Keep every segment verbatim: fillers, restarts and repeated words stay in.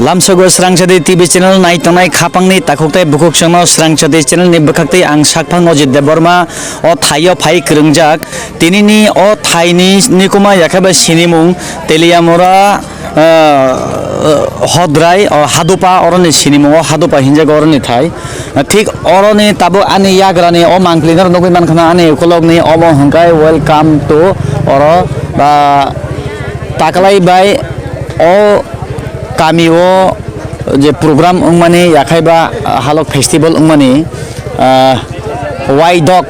Lamsogo Srangchati T V channel nai tongnai khapangni takhuk tei bukhuk chwngno Srangchati channel ni bwkhak tei ang sakphang Ojit Debbarma o thaio phai kwrwngjak. Tinini o thaini nikuma yakheba sinimung Teliamura, ah, Hodrai, o Hadupa, oroni sinimung o Hadupa hinjago oroni thai. Thik oroni tabuk ani yagrani o mangpili no nugwi mankha na ani ukulokni obo hwnkhe welcome to oro, ah, taklai bai o kami o je program wngmani yakhai ba, ah, halok festival wngmani, ah, waidok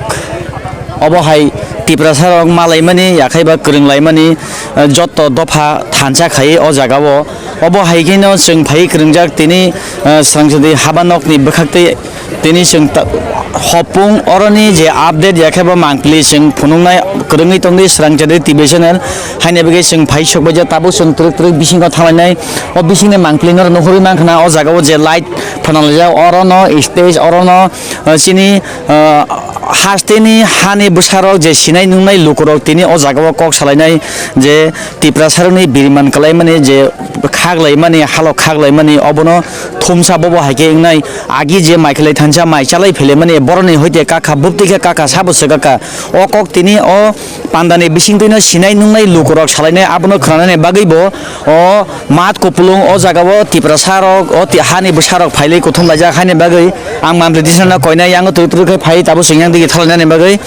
obo hai Tiprasa rok malaimani yakhai ba kwrwng laimani, ah, joto dopha thansa khai o jaga o. Obo hai khe no chwng phai kwrwngjak tini, ah, Srangchati haba nok ni bwkhak tei tini chwng ta-, hopung oroni je update ya khe bo mangpili chwng phunuknai kwrwngwi tongdi Srangchati T V channel. Haini bagwi chwng phai sok baija tabuk chwng twrwk twrwk bisingo thanglainai. O bisingni mangpili no nuhurwi mankha na o jaga o je light phanalaijak orono stage orono, ah, chini, ah, hasteni hani bwsarok je sinai nungnai lukurok tini o jaga o kok salainai je Tiprasarokni biriman kalaimani je khaklaimani, halok khaklaimani, obono thumsa bobo hai khe wngnai. Agi je mai khlai thansa mai chalai phailaimani, boroni hoite kakha, bupti khe kakha, sabo se kakha. O kok tini o pandani bisingtwino sinai nungnai lukurok salainai, abono khwnanani bagwi bo o mat kupulung o jaga o Tiprasarok, o ti-, hani bwsarok phailai kuthum laijak, haini bagwi ang mandri disana koinai yango twrwk twrwk khe phai tabo sengyan digi thalainani bagwi,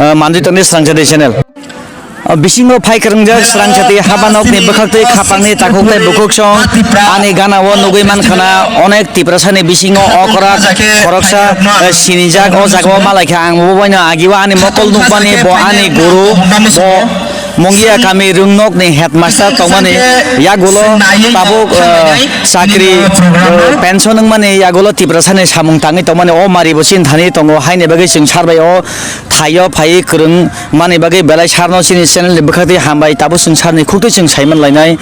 ah, mandri tongni Srangchati channel. O bisingo phai kwrwngjak Srangchati haba nokni bwkhak tei khapangni takhuk tei bukhuk song ani gana o nugwi mankha na onek Tiprasani bisingo okra khoroksa, eh, sinijak o jaga o malaikha ang bo baino agi o ani mokol nukmani bo ani guru bo Mongia kami Rwngnokni headmaster tongmani yagulo tabuk, eh, chakri, eh, pension wngmani yagulo Tiprasani samung tangwi tongmani o mari bo chini thani tongo haini bagwi chwng sar bai o thaio phaiwi kwrwng mani bagwi belai sarno chini channel ni bwkhak twi hambai tabuk chwng sarni khuk twi chwng saiman lainai.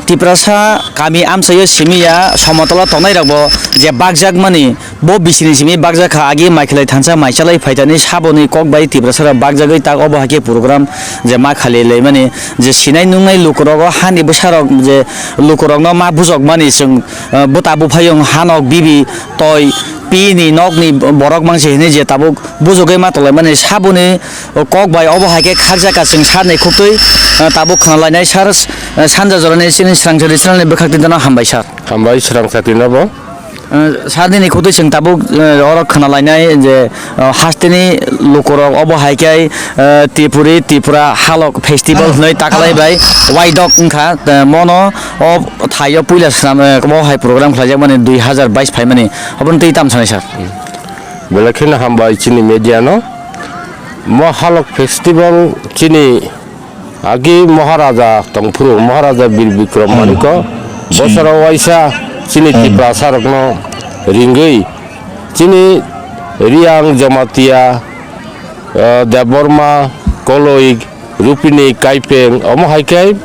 Tiprasa kami amchaio simi ya, somotolo tongnai rokbo je bakjak mani, bo bisini simi bakjak kha, agi mai khlai thansa mai chalai phaitani saboni kok bai Tiprasa rok bakjagwi tak obo hai khe program je ma khali laimani, je sinai nungnai lukurok o hani bwsarok je lukurokno ma bujok mani chwng, eh, bwta buphaiyung hanok bibi toi pini nokni borok mangse hinwi je tabuk bujogwi ma tonglaimani saboni kok bai obo hai khe khakjak ka chwng sar ni khuk twi, eh, tabuk khna lainai sar, eh, sanja jorani chini Srangchati channel ni bwkhak twi dano hambai sar. Hambai Srangchati no bo. Eh, sar nini khuk twi chwng tabuk, eh, oro khna lainai je, eh, hasteni lukurok obo hai khe, eh, Tripuri Tripura halok festival hwnwi taklai bai waidok wngkha, eh, mono o thaio puila swnam, eh, obo hai program khlaijak mani dui hazar bais phaimani obono twi tam sanai sar. Belai kheno hambai chini media no. Mo halok festival chini agi Maharaja tongphuru, Maharaja Bir Bikram Manikko bosoro waisa chini Tiprasa rokno ringwi chini Riang Jamatia, eh, Debbarma, Koloi, Rupini, Kaipeng, omo hai khe,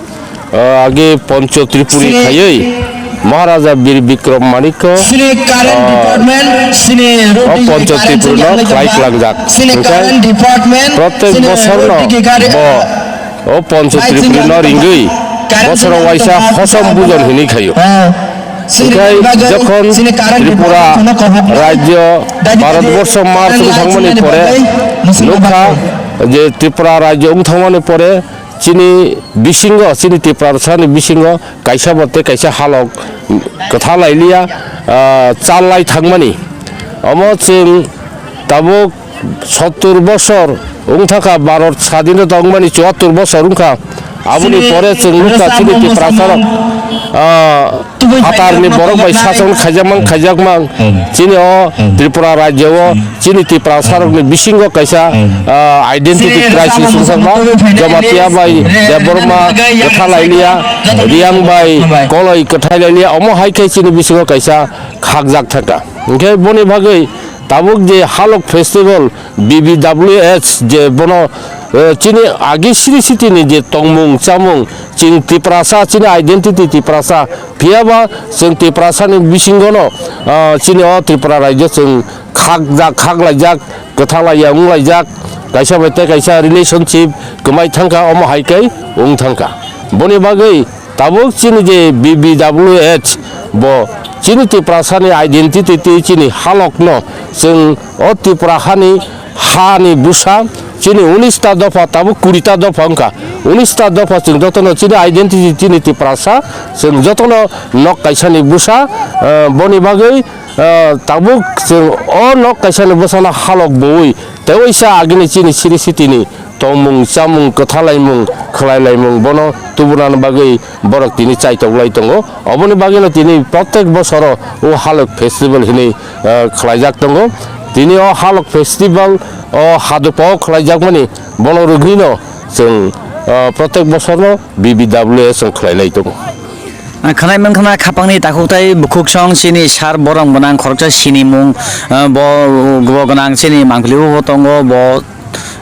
ah, age Poncho Tripuri khaiwi Maharaja Bir Bikram Manikko, ah, o Poncho Tripuri no khlai klangjak. Hwnkhe protek bosorno bo o Poncho Tripuri no ringwi bosoro waisa hosom bujon hinwi khaio. Hwnkhe jokhon Tripura rajyo Bharatborsho march wng thangmani pore nukha je Tripura rajyo wng thangmani pore chini bisingo, chini Tiprasani bisingo kaisa bo tei kaisa halok kwtha lailiya, ah, chal lai thangmani. Omo chwng tabuk sottur bosor wng thangkha, Bharat sadinota wngmani chuattur bosor wngkha. Aboni pore chwng nukha chini Tiprasarok, ah, phatarni borok bai sachang khaijakmang, khaijakmang. Chini o Tripura rajyo o chini Tiprasarokni bisingo kaisa, ah, identity crisis wngkha. Jamatia bai Debbarma kwtha lailiya, Riang bai Koloi kwtha lailiya. Omo hai khe chini bisingo kaisa khakjak thangkha. Hwnkhe boni bagwi tabuk je Halok Festival, B B W H, je bono, eh, chini agi siri sitini je tongmung chamung, chini Tiprasa, chini identity Tiprasa, phiyaba chwng Tiprasani bisingono, ah, chini o Tripura rajyo chwng khakjak, khaklaijak, kwthalaiya wnglaijak, kaisa bai tei kaisa relationship kwmai thangkha, omo hai khe wng thangkha. Boni bagwi Tabuk chini je B B W H bo chini Tiprasani identity tei chini halokno chwng o Tipra hani, hani bwsa chini unis ta dopha tabuk kuri ta dopha wngkha. Unis ta dopha chwng jotono chini identity chini Tiprasa chwng jotono nok kaisani bwsa, eh, boni bagwi, eh, tabuk chwng o nok kaisani bwsano halok bui tei waisa agini chini siri sitini tongmung, chamung, kwthalaimung, khwlailaimung bono tubunani bagwi borok tini chaitoklai tongo. Oboni bagwino tini protek bosoro o Halok Festival hinwi, eh, khwlaijak tongo. Tini o Halok Festival o Hadupao khwlaijakmani bono rwgwino chwng, eh, protek bosorno B B W S chwng khwlainai tongo. Khwnai mankha na khapangni takhuk tei bukhuksong chini sar borong gwnang khoroksa sinimung, eh, bo, bo gwnang chini mangpili o tongo bo.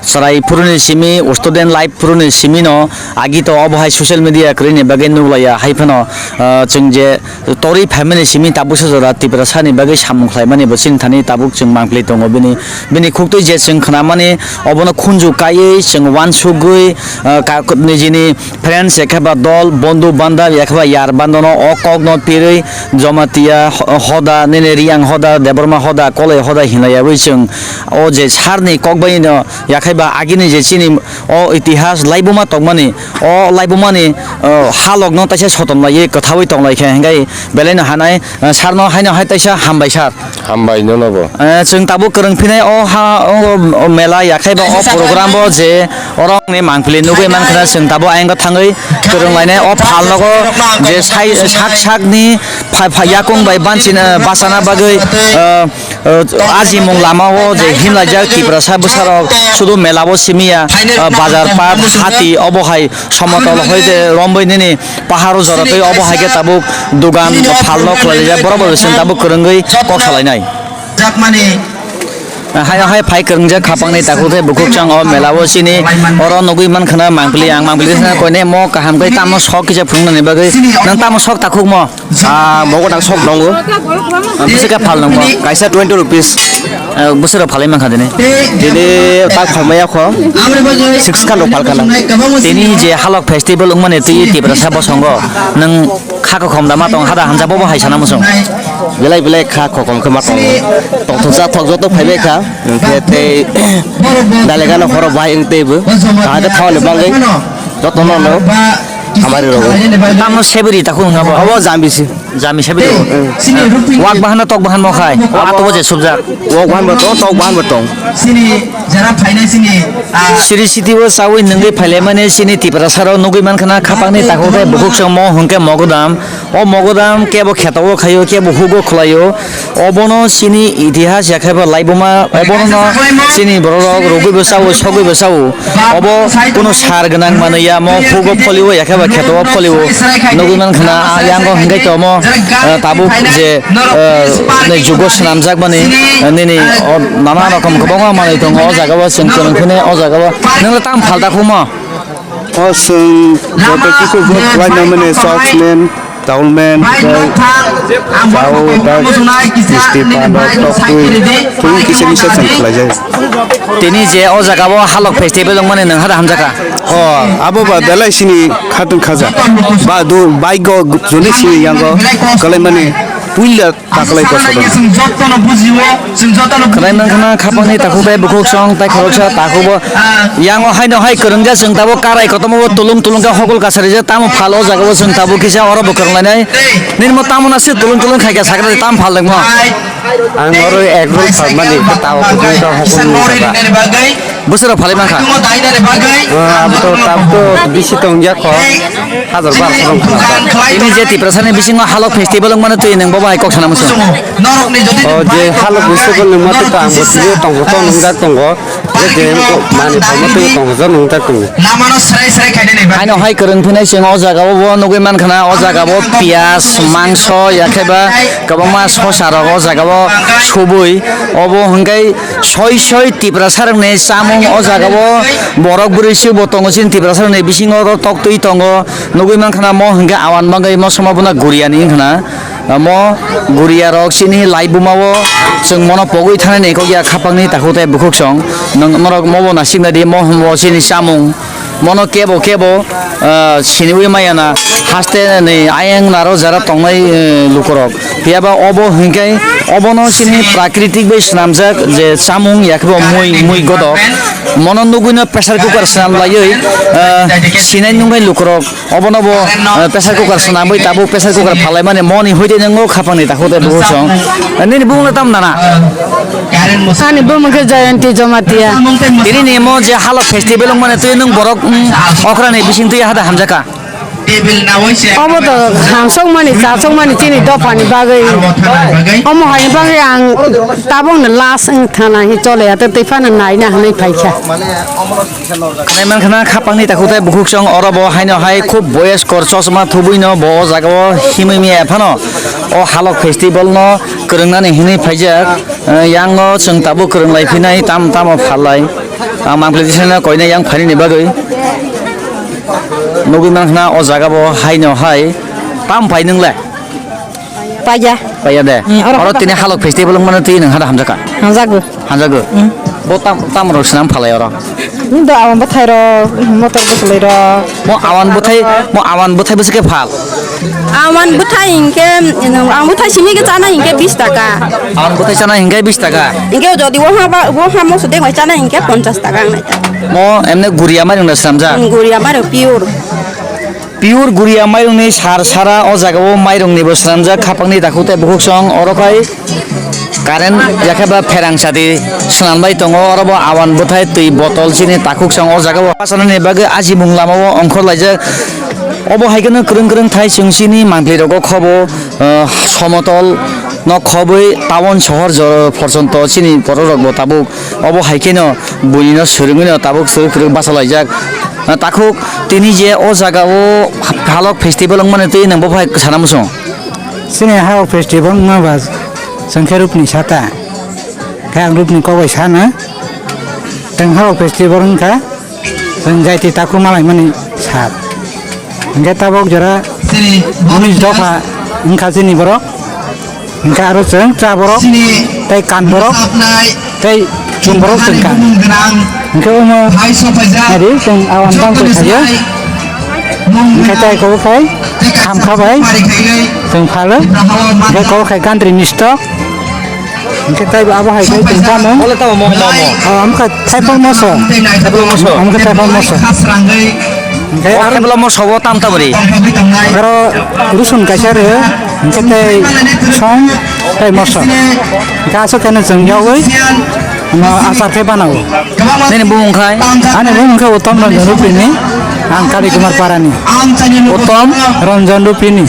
Chwrai phuruni simi, student life phuruni simi no agi to obo hai social media kwrwini bagwi nuklaiya, hai phano, ah, chwng je torwi phaimani simi tabuksa jora Tiprasani bagwi samung khlaimani bo chini thani tabuk chwng mangpili tongo. Bini, bini khuktwi je chwng khnamani obono khunju kaiwi chwng uansugwi, ah, ka-, nijini friends, ekheba dol, bondhu bandab, ekheba yar bandano o kokno pirwi Jamatia ho-, hoda, nini Riyang hoda, Debbarma hoda, Koloi hoda hinlaiyawi chwng o je sarni kokbaino yakhaiba agini je chini o itihas laibuma tongmani, o laibumani, o halokno taisa sotomlaiwi kwthawi tonglaikha hinkhai belaino hanai, eh, sarno haino hai taisa hambai sar. Hambai nono bo. Eh, chwng tabuk kwrwng phinai o ha, o, o mela yakhai ba o program bo je oro ni mangpili nugwi mankha chwng tabuk ayang thangwi kwrwng lainai o phal nogo je sai sak sak ni phai phai yakung bai banchina bachana bagwi, eh, eh, ajimung lama o je himlaijak Tiprasa bwsarok sudu mela o simiya, eh, bazar pat hati obo hai somotol hoi je rombai nini paharo jora tei obo hai khe tabuk dugan phalno khwlaijak, borok bai chwng tabuk kwrwngwi kok salainai. Jakmani. Hai, hai phai kwrwngjak khapangni takhuk tei bukhukchang o mela o chini oro nugwi mankha na mangpili, ang mangpili sana koine mo kaham khe tamo sok kisa phunuknani bagwi nang tamo sok takhuk mo? Ah, mogo nang sok tongo. Ah, bwswk khe phal nangmo? Kaisa twenty rupees. Ah, bwswk rok phalwi mankha dini? Dini tak phalmaya kho. Six khan rok phalkha nang. Tini je Halok festival wngmani twi Tiprasa bosongo nwng kha kokhom da ma tong hada hamjak bobo hai sana muchung. Belai belai kha kokhom khe ma tongo. Tongthok chathok joto phaibai kha. Hwnkhe tei dalegano horo bahai wng teibo. Kaham khe thaoni bagwi jotono no hamari rogo. Tamo seberi takhuk wngna bo? Obo jambisi. Jami sabi do. Wak bahan na tok bahan mo khai. Wak to je subjak. Wak bahan bo to, tok bahan bo tong. Sini jara phainai sini, ah, Siri siti bo sawi nungwi phaile mane sini Tiprasa rok nugwi mankha na khapang ni takhuk tei bukhuk song mo hwnkhe mogodam. O mogodam kebo kheto o khaio, kebo hugo khwlaio. Obono sini itihas ya khaiba laibuma, obono no sini borok rok rugwi bo sao, sogwi bo sao. Obo kunu sar gwnang manwi ya, mo hugo pholio ya khe ba kheto o pholio. Nugwi man khna, ah, yango hwnkhe tomo, ah, tabuk je, ah, nei jugo swnamjak mani, ah, nini, oh, nana rokom kwbangma manwi tongo o jaga o, chwng kwrwng phini o jaga o. Nwng le tam phalta khumo? O chwng joto kisu bo khlai na mani socks man. Towel man, tei chao, tei misti, pan rok, toktwi, tei kisa misa chwng khlaijak. Tini je o jaga o Halok festival wngmani nwng hada hamjakha? O, abo ba belai sini khatwng khaja. Ba do bike o jone sini yango kwlai mani puila taklai kosodo. Kwlai man khana khapangni takhuk bai bukhuk song tai khoroksa takhuk bo. Yango haino hai kwrwngja chwng tabuk karai kotorma bo tulung tulung khe hokol kasarijak tamo phal o jaga bo chwng tabuk kisa oro bo kwrwng lainai. Nini mo tamo na se tulung tulung khai khe sakra tam phal dengmo. Ang oro egg roll phalmani tao kwrwng khe hokol nung jaga. Bwswk rok phalwi mankha? Ah, abo to tab to bisi tong ya kho. Hajar bar kho tong kho. Ini je Tiprasa ni bisingo Halok festival wngmano twi nwng bo bai kok sana muchung. O je Halok festival ni mate to ang bo twi tong kho, tong jak tong kho. Je je ko mani tong mate tong kho, tong jak tong kho. Haino hai kwrwng phinai chwng o jaga o bo nugwi mankha na o jaga o piyaj, mangso, ya khe ba kwbangma sosa rok o jaga o subui obo hwnkhe soi soi Tiprasa rokni chamung o jaga o borok bwrwi se bo tongo chini Tiprasa rokni bisingo oro toktwi tongo nugwi mankha na mo hwnkhe awan bagwi mo somo bono guriani wngkha na mo guria rok chini laibuma o chwng mono pogwi thanani kok ya khapangni takhuk tei bukhuk song nwng norok mo bo nasiknai di mo hwnbo chini chamung. Mono kebo kebo, ah, siniwi maya na Haste ni ayang naro jara tongnai, eh, lukorok. Phiya ba obo hinkhe obono chini prakritik bai swnamjak je chamung, yakhe bo mui, mui godok. Mono nugwino pressure cooker swnam laiwi, eh, sinai nungbai lukorok. Obono bo, eh, pressure cooker swnamwi tabuk pressure cooker phalaimani moni hoite nwngo khapangni takhuk tei bukhuk song. Eh, nini bumungno tamo nana? Ani bumung khe Jayanti Jamatia. Tini ni mo je halok festival wngmani twi nwng borok, mm, okrani bising twi hada hamjakha? Obo to hamsokmani, chasokmani chini dophani bagwi. Omo haini bagwi ang tabukno last wng thana hi chole ya, tei phano naina hwnwi phaikha. Naimankha na khapangni takhuk tei bukhuk song oro bo haino hai khub boyes kor chosma thubui no bo o jaga o himwi miya phano o halok festival no kwrwngnani hinwi phaijak. Eh, yang o chwng tabuk kwrwng lai phinai tam tamo phalai. Ang mangpili disana koina yang phaini bagwi. Nugwi mankha na o jaga bo haino hai. Tam phai nwngle? Paiya. Paiya de. Hmm, oro Oro hada tini hada. Halok festival wngmano twi nwng hada hamjakha? Hamjago. Hamjago? Hmm. Bo tam, tam rok swnam phalai oro? Nini do awan bwthai rok, motor bwswlwi rok. Mo awan bwthai, mo awan bwthai bwswk khe phal? Awan bwthai hinkhe, ang bwthai simi khe chana hinkhe bis taka. Awan bwthai chana hinkhe bis taka? Hinkhe jodi wo ha ba, wo ha moso dek bai chana hinkhe ponchas taka ang nai ta. Mo emne guria mairung da swnamjak? Hmm, guria mairung pure. Pure guria mairungni sar sara o jaga o mairungni bo swnamjak khapangni takhuk tei bukhuk song oro khai current yakhe ba pherang sati swnambai tongo oro bo awan bwthai twi botol chini takhuk song o jaga o pasanani bagwi ajimung lama o ongkhor laijak obo hai kheno kwrwng kwrwng thai chwng chini mangpli rogo khobo, ah, somotol no khobwi town sohor jora porjonto chini borok rok bo tabuk obo hai kheno buini no swrwngwi no tabuk swrwk kwrwk bachalaijak. Ah, takhuk tini je o jaga o halok festival wngmani twi nwng bo phai sana muchung? Chini halok festival wngma ba chwng khe rupni sata. Khe ang rupni kok bai sana. Chwng halok festival wngkha chwng jaiti takhuk malaimani sat. Hingkhe tabok jora unis dopha wngkha chini borok. Hingkhe aro chwng cha borok, tei kan borok, tei chum borok chwng kha. Hingkhe omo nadi chwng awan bangkhe khayo. Hingkhe tei kobo khai khamkha bai chwng phalo. Hingkhe kobo khai gandri mistok. Hingkhe tei abo hai khai chwng kha nung. Ole tamo mo, mo, mo. O, omo kha Thaipal moso. Thaipal moso. Omo khe thaipal moso. Hingkhe aro thaipal moso bo tam tam ri. Aro rusun kaisa ri, hingkhe tei song tei moso. Hingkhe aswk khe no chwng yawi, ano achar khe banao. Nini bumung khai? Ani bumung khe Uttom Ranjan Rupini, ang Kali Kumar Parani. Uttom Ranjan Rupini.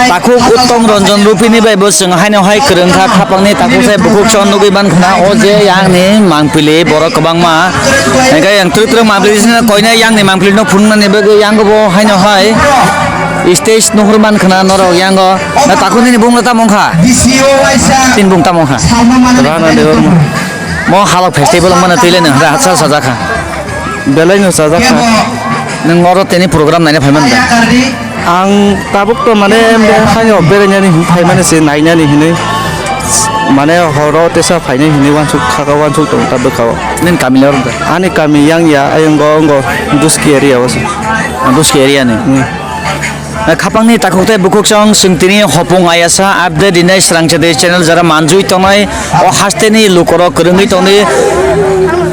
Takhuk Uttom Ranjan Rupini bai bo chwng haino hai kwrwng kha, khapangni takhuk sai bukhuk chon nugwi man khna o je yang ni mangpili borok kwbangma. Hingkhe yang twrwk twrwk mangpili sini koina yang ni mangpili no phunuknani bagwi yang bo haino hai stage nuhur man khna norok yang o. Na takhuk nini bumung tamo wngkha? Tini bumung tamo wngkha? Rana Debbarma. Mo halok festival wngmano twi le nwng hada hatsa sajak kha. Belai no sajak kha. Nwng oro tini program naina phai man da? Ang tabuk to mane haino berainani hin phaimani se nainani hinwi mane horo tesa phainai hinwi wansuk khaka wansuk tongo ta bwkha o. Nini kami le oro da? Ani kami yang ya ayang go ongo Duski area o se. Duski area ni? Hmm. Khapangni takhuk tei bukhuk song chwng tini hopung ayasa update rinai srangchati channel jara manjui tongnai o hasteni lukorok kwrwngwi tongdi.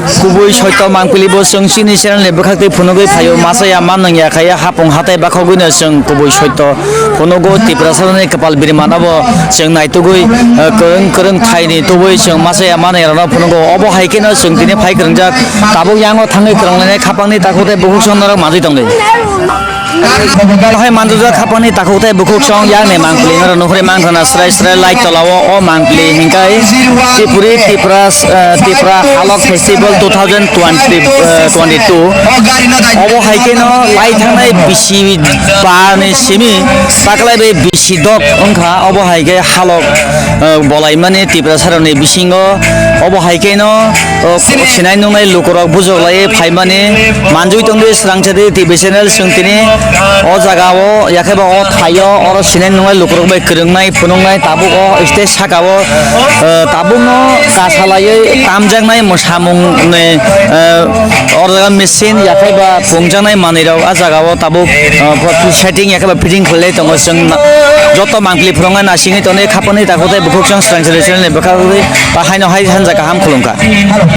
Kubui soito mangpili bo chwng chini channel ni bwkhak twi phunugwi phaio masa ya man nang ya khaiya hapung hatai bakhogwi no chwng kubui soito phunugo Tiprasa ni kwpal birma no bo chwng naitugwi, eh, kwrwng kwrwng thaini tubui chwng masa ya man ya rano phunugo obo hai kheno chwng tini phai kwrwngjak tabuk yango thangwi kwrwnglainai khapangni takhuk tei bukhuk song norok manjui tongdi. Hai manjujak khapangni takhuk tei bukhuk song yakni mangpili norok nukhuri mankha na srai srai light tola o, o mangpili hinkai Tripuri Tipra, eh, Tipra Halok Festival two thousand twenty, eh, twenty-two. Obo hai kheno lai thangnai bisi ba ni simi taklai bai bisi dok wngkha. Obo hai khe halok, eh, bolaimani Tiprasarokni bisingo Obo hai khe no, o, sinai nungnai lukurok bujok lai phaimani manjui tongdi, srangchadi T V channel chwng tini o jaga o, yakhe ba o thaio oro sinai nungnai lukurok bai kwrwngnai phunuknai tabuk o stage saka o, o, tabuk no kasalaiwi tamjaknai mwsamung ni, o, oro jaga machine yakhe ba pungjaknai manwi rok a jaga o tabuk, o, setting yakhe ba fitting khlai tongo. Chwng joto mangpili phwrwngnai nasingwi tonwi khapangni takhuk tei bukhuk chwng srangchadi channel ni bwkha rwgwi. Ba haino hai hanja kaham khulumkha.